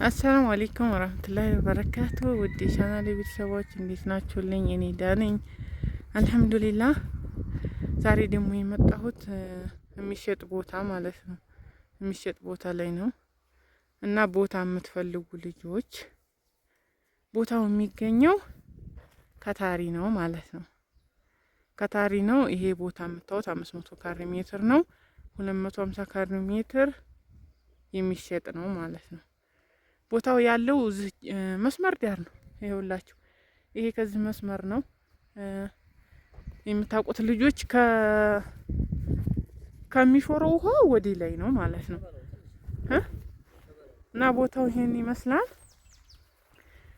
السلام عليكم ورحمة الله وبركاته። ውድ የቻናሌ ቤተሰቦች እንዴት ናችሁልኝ? እኔ ደህና ነኝ الحمد لله። ዛሬ ደግሞ የመጣሁት የሚሸጥ ቦታ ማለት ነው። የሚሸጥ ቦታ ላይ ነው እና ቦታ የምትፈልጉ ልጆች ቦታው የሚገኘው ከታሪ ነው ማለት ነው። ከታሪ ነው። ይሄ ቦታ የምታዩት 500 ካሬ ሜትር ነው። 250 ካሬ ሜትር የሚሸጥ ነው ማለት ነው። ቦታው ያለው እዚህ መስመር ዳር ነው። ይኸውላችሁ ይሄ ከዚህ መስመር ነው። የምታውቁት ልጆች ከሚሾረው ውሃ ወዲህ ላይ ነው ማለት ነው። እና ቦታው ይሄን ይመስላል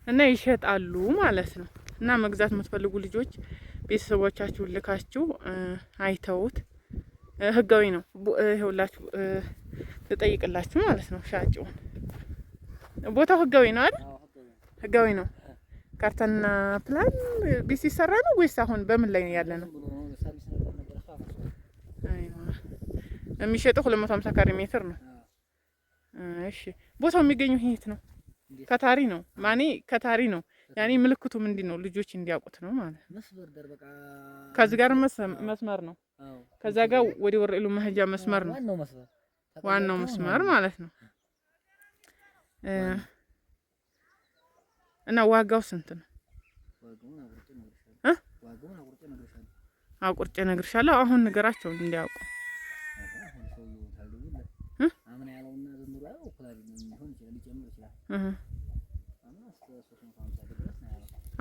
እና ይሸጣሉ ማለት ነው። እና መግዛት የምትፈልጉ ልጆች ቤተሰቦቻችሁን ልካችሁ አይተውት ህጋዊ ነው። ይኸውላችሁ ልጠይቅላችሁ ማለት ነው ሻጭውን ቦታው ህጋዊ ነው አይደል? ህጋዊ ነው። ካርታና ፕላን ቤት ሲሰራ ነው ወይስ አሁን በምን ላይ ያለ ነው? የሚሸጠው 250 ካሬ ሜትር ነው። እሺ ቦታው የሚገኘው የት ነው? ከታሪ ነው። ማኔ ከታሪ ነው። ያኔ ምልክቱ ምንድን ነው? ልጆች እንዲያውቁት ነው ማለት ነው። ከዚህ ጋር መስመር ነው። ከዛ ጋር ወደ ወረኢሉ መሄጃ መስመር ነው። ዋናው መስመር ማለት ነው። እና ዋጋው ስንት ነው? አቁርጬ እነግርሻለሁ። አሁን ንገራቸው እንዲያውቁ።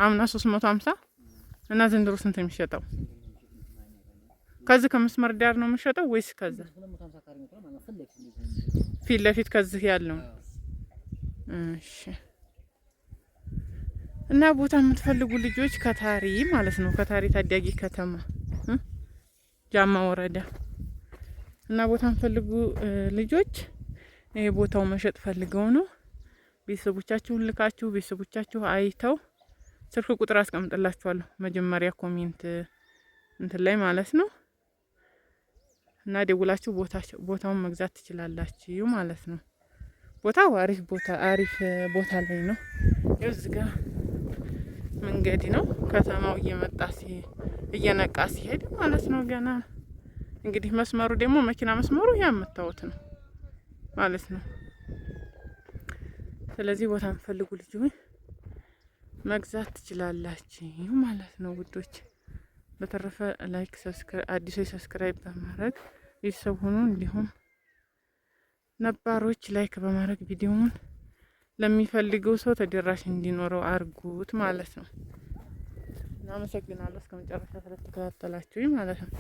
አምና 350 እና ዘንድሮ ስንት ነው የሚሸጠው? ከዚህ ከመስመር ዳር ነው የሚሸጠው ወይስ ከዛ ፊት ለፊት ከዚህ ያለው? እሺ እና ቦታ የምትፈልጉ ልጆች ከታሪ ማለት ነው። ከታሪ ታዳጊ ከተማ ጃማ ወረዳ እና ቦታ የምትፈልጉ ልጆች ይሄ ቦታው መሸጥ ፈልገው ነው። ቤተሰቦቻችሁን ልካችሁ ቤተሰቦቻችሁ አይተው ስልክ ቁጥር አስቀምጥላችኋለሁ መጀመሪያ comment እንትን ላይ ማለት ነው። እና ደውላችሁ ቦታውን መግዛት ትችላላችሁ ማለት ነው። ቦታው አሪፍ ቦታ አሪፍ ቦታ ላይ ነው። እዚህ ጋር መንገድ ነው። ከተማው እየመጣ እየነቃ ሲሄድ ማለት ነው። ገና እንግዲህ መስመሩ ደግሞ መኪና መስመሩ ያ የምታዩት ነው ማለት ነው። ስለዚህ ቦታ የምትፈልጉ ልጆች መግዛት ትችላላችሁ ማለት ነው ውዶች። በተረፈ like፣ subscribe፣ አዲሶች subscribe በማድረግ ቤተሰብ ሁኑ። እንዲሁም ነባሮች like በማድረግ ቪዲዮውን ለሚፈልገው ሰው ተደራሽ እንዲኖረው አርጉት ማለት ነው። እናመሰግናለሁ እስከ መጨረሻ ስለተከታተላችሁኝ ማለት ነው።